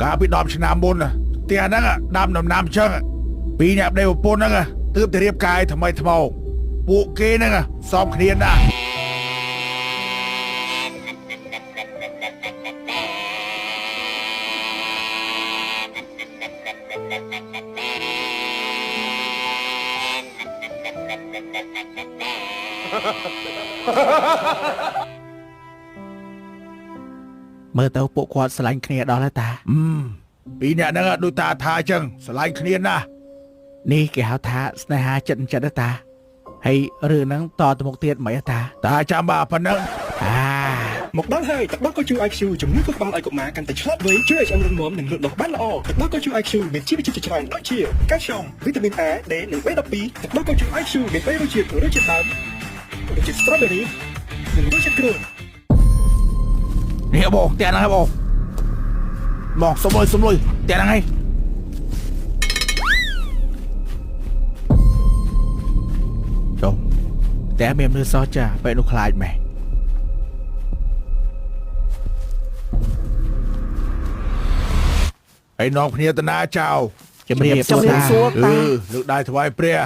កាលពី10ឆ្នាំមុនណាផ្ទះហ្នឹងដាំដំណាំចឹងពីរអ្នកប្តីប្រពន្ធហ្នឹងទើបតែរៀបការថ្មីថ្មោងពួកគេហ្នឹងសមគ្នាណាស់ មើលទៅពួកគាត់ស្រឡាញ់គ្នាដល់ហើយតា អឺមពីរអ្នកហ្នឹងដូចតាថាអញ្ចឹងស្រឡាញ់គ្នាណាស់ នេះគេហៅថាស្នេហាចិត្តចិត្តហ៎តាហើយរឿងហ្នឹងតទៅមុខទៀតមិនហ៎តា តាចាំបាទប៉ុណ្ណឹង អា មកដល់ហើយទឹកដោះគោជូរ IQ ជំនួយខួរក្បាលឲ្យកុមារកាន់តែឆ្លាតវៃជួយឲ្យឆ្អឹងរឹងមាំនិងលូតលាស់បានល្អទឹកដោះគោជូរ IQ មានជីវជាតិជាច្រើនដូចជាកាល់ស្យូមវីតាមីន A D និង B12 ទឹកដោះគោជូរ IQ មាន3រសជាតិរសជាតិដើមរសជាតិ strawberry និងរសជាតិគ្រូ នេះបងផ្ទះហ្នឹងហើយបងបងសុំលុយសុំលុយផ្ទះហ្នឹងហើយចុះផ្ទះមានមនុស្សសោះចាបែកនោះខ្លាចម៉េះ ហើយនាំគ្នាទៅណាចៅ ជំរាបសួរតា អឺលើកដៃថ្វាយព្រះ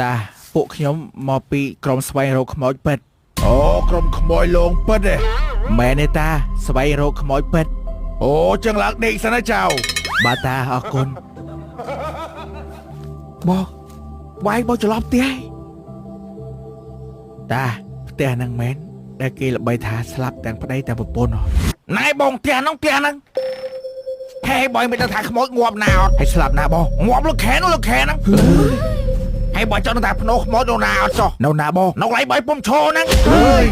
តាពួកខ្ញុំមកពីក្រុមស្វែងរកខ្មោចពិត អូក្រុមខ្មោចលងពិតទេ មែនទេតាស្វែងរកខ្មោចពិត អូចឹងឡើងដេកសិនណាចៅ បាទតាអរគុណបងវាយបងច្រឡំផ្ទះហើយតាផ្ទះហ្នឹងមែនដែលគេល្បីថាស្លាប់ទាំងប្តីទាំងប្រពន្ធហ៎ ណែបងផ្ទះហ្នឹងផ្ទះហ្នឹងហេបងមិនដឹងថាខ្មោចងាប់ណាអត់ ហើយស្លាប់ណាបង ងាប់លោកខែនោះលោកខែហ្នឹងហើយបងចង់ដឹងថាភ្នោខ្មោចនៅណាអត់ចោះ នៅណាបង នៅកន្លែងបាយពុំឈរហ្នឹងអើយ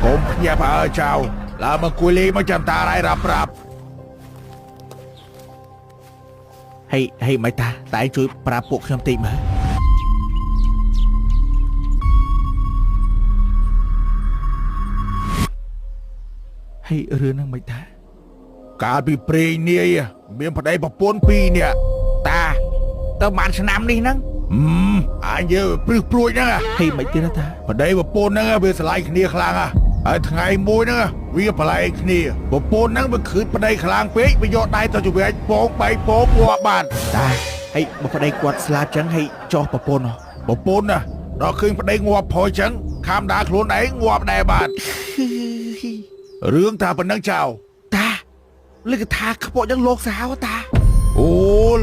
កុំភ្ញាក់ផ្អើលចៅឡើងមកគួយលេងមកចាំតារៃរាប់ប្រាប់ ហើយហើយមិនតាតែឯងជួយប្រាប់ពួកខ្ញុំតិចមើលហើយរឿងហ្នឹងមិនតា កាលពីព្រេងនាយមានប្តីប្រពន្ធពីរនាក់ តាទៅបានឆ្នាំនេះហ្នឹង ហឹមអញយើព្រឹសព្រួយហ្នឹង ហើយមិនទៀតតា ប្តីប្រពន្ធហ្នឹងវាស្រឡាញ់គ្នាខ្លាំងហ่ะហើយថ្ងៃមួយហ្នឹងវាប្រឡែងគ្នាប្រពន្ធហ្នឹងវាខឺតប្តីខ្លាំងពេកវាយកដៃទៅជវាចពងបែកពងងាប់បាន តាហើយបើប្តីគាត់ស្លាប់ចឹងហើយចោះប្រពន្ធហ៎ ប្រពន្ធណាដល់ឃើញប្តីងាប់ផយចឹងខាំដាខ្លួនឯងងាប់ដែរបាទរឿងថាប៉ុណ្ណឹងចៅ តាលើកថាខ្ពកចឹងលោកសាហាវតា អូ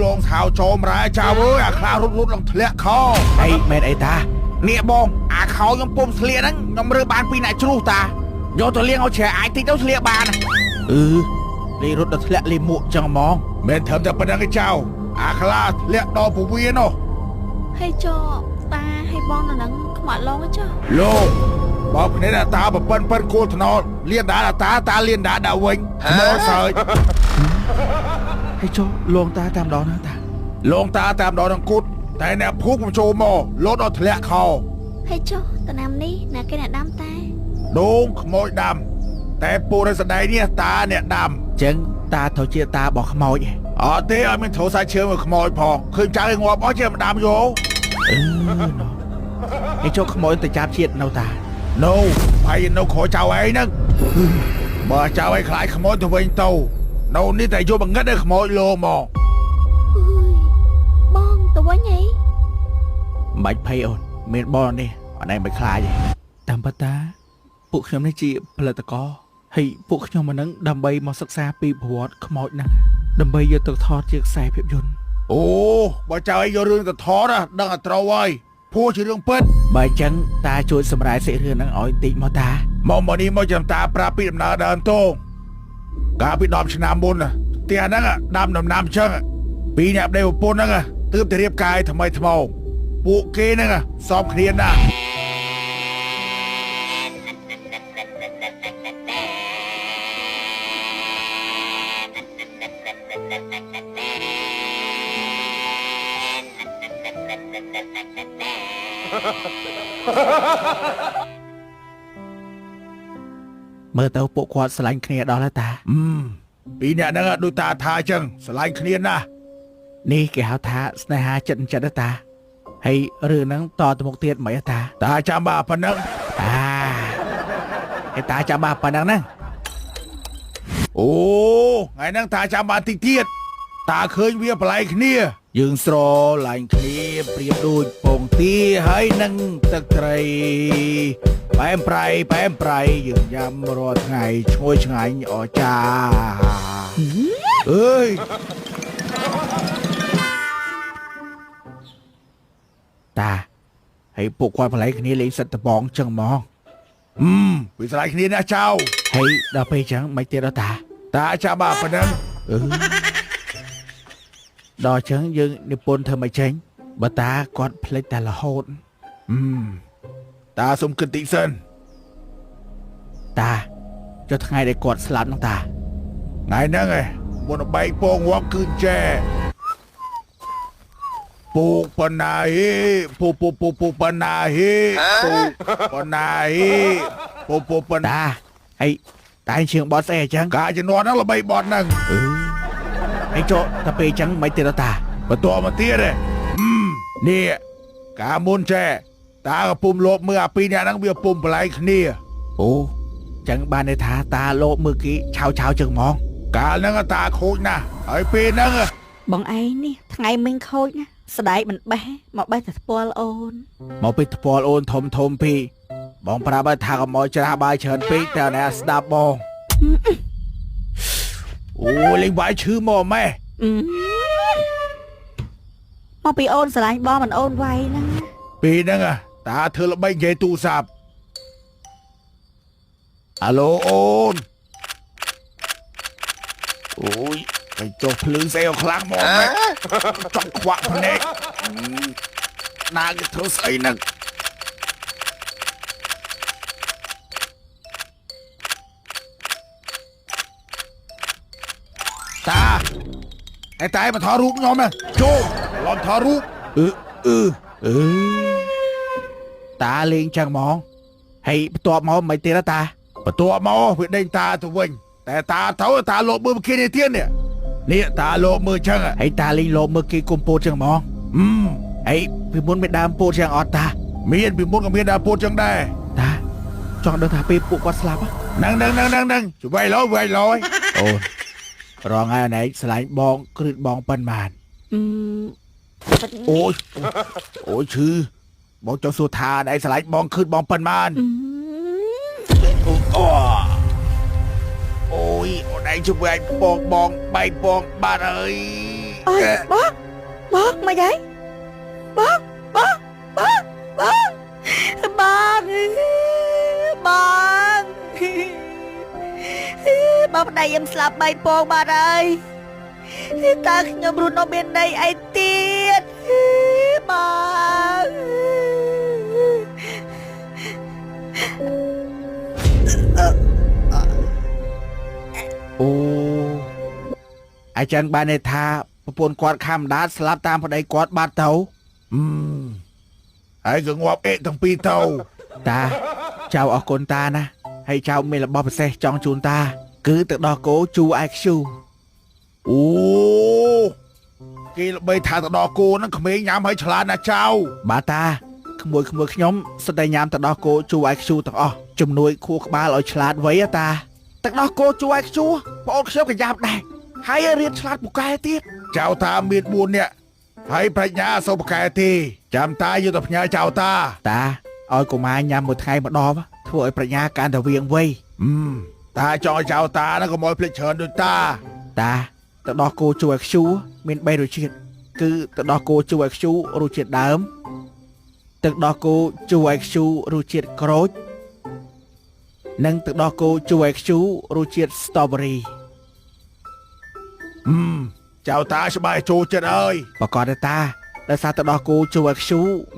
លងថៅចោមរ៉ែចៅអើយអាខ្លារត់រត់ឡើងធ្លាក់ខោ ហើយមែនអីតា នេះបងអាខោខ្ញុំពុំស្លៀកហ្នឹងខ្ញុំរើបានពីអ្នកជ្រុះតាយកទៅលាងឲ្យជ្រះអាចតិចទៅស្លៀកបាន អឺលេរត់ដល់ធ្លាក់លេមួកចឹងហ្មង មិនត្រឹមតែប៉ុណ្្នឹងទេចៅអាខ្លាធ្លាក់ដល់ពវៀននោះ ហើយចោតាហើយបងនៅនឹងខ្មាក់ឡងចុះ លោកបើគ្នាតាតាប្រប៉ិនប៉ិនគោលថ្នល់លៀនដាតាតាលៀនដាដាក់វិញខ្មោចសើច ហើយចុះលងតាតាមដងណាតា លងតាតាមដងនឹងគូតតែអ្នកភូមិខ្ញុំចូលមកលោតដល់ធ្លាក់ខោ ហើយចុះតំណាំនេះណាគេអ្នកដាំតា ដូងខ្មោចដាំតែពូរសដៃនេះតាអ្នកដាំ ចឹងតាត្រូវជាតារបស់ខ្មោចឯង អត់ទេអត់មានត្រូវសាច់ឈើមកខ្មោចផងឃើញចៅឲ្យងាប់អស់ជាមិនដាំយក អឺណោះហើយចុះខ្មោចទៅចាប់ជាតិនៅតា ណូហើយនៅក្រោយចៅឯងហ្នឹងបើចៅឯងខ្លាចខ្មោចទៅវិញទៅនៅនេះតែយកបង្ងឹតឲ្យខ្មោចលោមក អើយបងទៅវិញអី មិនបាច់ភ័យអូនមានបងនេះអត់ឯងមិនខ្លាចទេតាមពិតតាពួកខ្ញុំនេះជាផលិតករហើយពួកខ្ញុំមកនឹងដើម្បីមកសិក្សាពីប្រវត្តិខ្មោចហ្នឹងដើម្បីយកទៅថតជាខ្សែភាពយន្ត អូបើចៅឯងយករឿងទៅថតណាដឹងតែត្រូវហើយព្រោះជារឿងពិត បើអញ្ចឹងតាជួយសម្រាយសាច់រឿងហ្នឹងឲ្យបន្តិចមកតា មកមកនេះមកចាំតាប្រាប់ពីដំណើរដើមតងកាលពី10ឆ្នាំមុនណាផ្ទះហ្នឹងដាំដំណាំចឹងពីរអ្នកប្តីប្រពន្ធហ្នឹងទើបតែរៀបការថ្មីថ្មោងពួកគេហ្នឹងសមគ្នាណាស់ មើលទៅពួកគាត់ស្រឡាញ់គ្នាដល់ហើយតា អឺមពីរអ្នកហ្នឹងដូចតាថាចឹងស្រឡាញ់គ្នាណាស់ នេះគេហៅថាស្នេហាចិត្តចិត្តហ៎តាហើយរឿងហ្នឹងតទៅមុខទៀតមិនហ៎តា តាចាំបាទប៉ុណ្ណឹង អាហើយតាចាំបាប៉ុណ្ណឹងហ្នឹង អូថ្ងៃហ្នឹងតាចាំបានតិចទៀតតាឃើញវាប្រឡែងគ្នា យើងស្រឡាញ់គ្នាប្រៀបដូចពងទាហើយនឹងទឹកត្រីបែមប្រៃបែមប្រៃយើងញ៉ាំរាល់ថ្ងៃឈ្ងុយឆ្ងាញ់អស្ចារ្យអើយតាហើយពួកគាត់ប្រឡែងគ្នាលេងសិតតបងចឹងហ្មងអឺវាស្រឡាញ់គ្នាណាស់ចៅហើយដល់ពេលចឹងមិនទៀតដល់តាតាចាំបាទប៉ុណ្ណឹងអឺ ដល់ចឹងយើងនិពន្ធធ្វើមិនចេញបើតាគាត់ភ្លេចតែរហូតអឺតាសុំគិតតិចសិនតាចុះថ្ងៃដែលគាត់ស្លាប់ហ្នឹងតាថ្ងៃហ្នឹងឯងមុននឹងបែកពងងាប់គឺចែពូកបណ្ណាហេពូពូពូពូបណ្ណាហេពូបណ្ណាហេពូពូបណ្ណាហើយតែជាងបត់ស្អីអញ្ចឹងកាជំនាន់ហ្នឹងល្បីបត់ហ្នឹងអឺ ហើយចុះតែពេលអញ្ចឹងមិនទៀតដល់តាបន្តមកទៀតទេនេះកាមុនចែតាកំពុំលោបមើលអាពីរអ្នកហ្នឹងវាពុំប្រឡែងគ្នាអូចឹងបានន័យថាតាលោបមើលគេឆាវឆាវចឹងហ្មងកាលហ្នឹងតាខូចណាស់ហើយពេលហ្នឹង បងឯងនេះថ្ងៃមិញខូចណាស្ដែកមិនបេះមកបេះតែថ្ពាល់អូន មកពីថ្ពាល់អូនធំធំពីបងប្រាប់ឲ្យថាកុំឲ្យច្រាស់បាយច្រើនពេកតែអ្នកស្ដាប់បងអូលេងបាយឈឺមកម៉េះ អឺមកពីអូនស្រឡាញ់បងមិនអូនវាយហ្នឹង ពេលហ្នឹងតាធ្វើល្បិចនិយាយទូរស័ព្ទអាឡូអូនអូយទៅចុះភ្លឺស្អីឲ្យខ្លាំងមកម៉េចចង់ខ្វាក់ភ្នែកណាគេធ្វើស្អីហ្នឹងតាឯតែមកថតរូបខ្ញុំណាចូលឡំថតរូបអឺអឺអឺ តាលេងចឹងហ្មងហើយបន្ទាប់មកមិនទៀតតា បន្ទាប់មកវាដេញតាទៅវិញតែតាទៅតាលោកមើលគេនេះទៀតនេះនេះតាលោកមើលចឹង ហើយតាលេងលោបមើលគេគុំពោតចឹងហ្មង អឺ ហើយពីមុនមានដើមពោតចឹងអត់តា មានពីមុនក៏មានដើមពោតចឹងដែរ តាចង់ដឹងថាពេលពួកគាត់ស្លាប់ ហ្នឹងហ្នឹងហ្នឹងហ្នឹងហ្នឹងជួយវាយលោវាយលោ អូនរងហើយអណែកស្រឡាញ់បងគ្រឹតបងប៉ុន្មាន អឺ អូយអូយឈឺបងចង់សួរថាអណែកស្រឡាញ់បងគ្រឹតបងប៉ុន្មាន អូអូយអូនឯងជួយវាយបងបងបែកបងបាត់ហើយ អើយបងបងមកយាយបងបងបងបងបងបងបងប្តីខ្ញុំស្លាប់បីពងបាត់ហើយតើខ្ញុំរស់នៅមានន័យអីទៀតបង អូអាចឹងបានន័យថាប្រពន្ធគាត់ខំដាតស្លាប់តាមប្តីគាត់បាត់ទៅ អឺហើយក៏ងាប់អេទាំងពីរទៅ តាចៅអរគុណតាណាហើយចៅមានរបស់ពិសេសចង់ជូនតា គឺទឹកដោះគោជូរ IQ អូគេល្បីថាទៅដល់គោហ្នឹងក្មេងញ៉ាំឲ្យឆ្លាតណាស់ចៅ បាទតាក្មួយក្មួយខ្ញុំសិតតែញ៉ាំទឹកដោះគោជូរ IQ ទាំងអស់ជំនួយខួរក្បាលឲ្យឆ្លាតវៃហ៎តាទឹកដោះគោជូរ IQ បងអូនខ្ញុំក៏ញ៉ាំដែរហើយរៀនឆ្លាតពូកែទៀត ចៅតាមាន4នាក់ហើយប្រាជ្ញាអសូវប្រកែទេចាំតាយកទៅផ្ញើចៅតា តាឲ្យកុមារញ៉ាំមួយថ្ងៃម្ដងធ្វើឲ្យប្រាជ្ញាកាន់តែវៀងវៃ អឺតាចង់ឲ្យចៅតាហ្នឹងកុំឲ្យភ្លេចច្រើនដូចតា តាទឹកដោះគោជូរ IQ មាន3រសជាតិគឺទឹកដោះគោជូរ IQ រសជាតិដើមទឹកដោះគោជូរ IQ រសជាតិក្រូចនិងទឹកដោះគោជូរ IQ រសជាតិ strawberry អឺចៅតាច្បាស់ចូលចិត្តហើយ ប្រកបតែតាដោយសារទឹកដោះគោជូរ IQ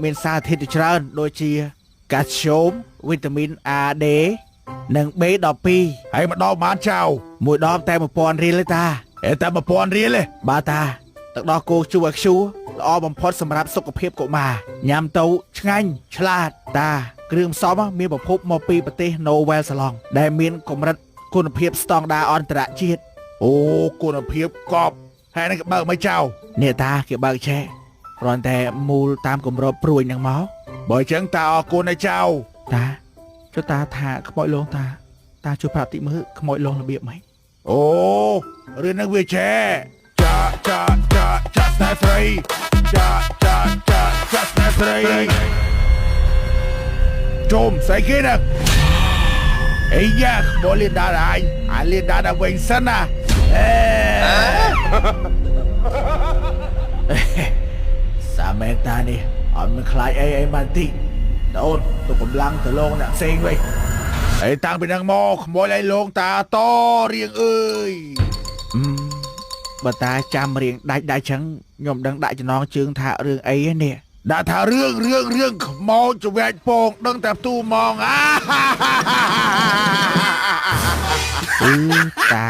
មានសារធាតុជាច្រើនដូចជាកាល់ស្យូមវីតាមីន A D និង B12 ហើយមកដល់បានចៅ មួយដបតែ1000រៀលទេតា អេតែ1000រៀលទេ បាទតាទឹកដោះគោជូរ IQ ល្អបំផុតសម្រាប់សុខភាពកុមារញ៉ាំទៅឆ្ងាញ់ឆ្លាតតាគ្រឿងផ្សំមានប្រភពមកពីប្រទេសណូវែលសាឡង់ដែលមានកម្រិតគុណភាពស្តង់ដារអន្តរជាតិ អូគុណភាពកប់ហើយហ្នឹងក៏បើកមិនចៅ នេះតាគេបើកឆែកគ្រាន់តែមូលតាមគម្របព្រួយនឹងមក បើអញ្ចឹងតាអរគុណឲ្យចៅ តាចុះតាថាខ្មោចលងតាតាជួយប្រាប់តិចមើលខ្មោចលងរបៀបម៉េច អូរឿងហ្នឹងវាចែចាចាចាចាស្នេហ៍ស្រីចាចាចាចាស្នេហ៍ស្រីជុំស្អីគេហ្នឹងអីយ៉ាខ្មោចលៀនដាអញអាលៀនដាដល់វិញសិនណាអេ សាមែនតានេះអត់មានខ្លាចអីអីបានតិចតអូនទៅកម្លាំងទៅលងអ្នកផ្សេងវិញអីតាំងពីហ្នឹងមកខ្មោចឲ្យលងតាតរៀងអើយ អឺបើតាចាំរៀងដាច់ដាច់ចឹងខ្ញុំដឹងដាក់ចំណងជើងថារឿងអីហ្នឹងនេះ ដាក់ថារឿងរឿងរឿងខ្មោចច្វាច់ពងដឹងតែផ្ទូហ្មងអា អឺតា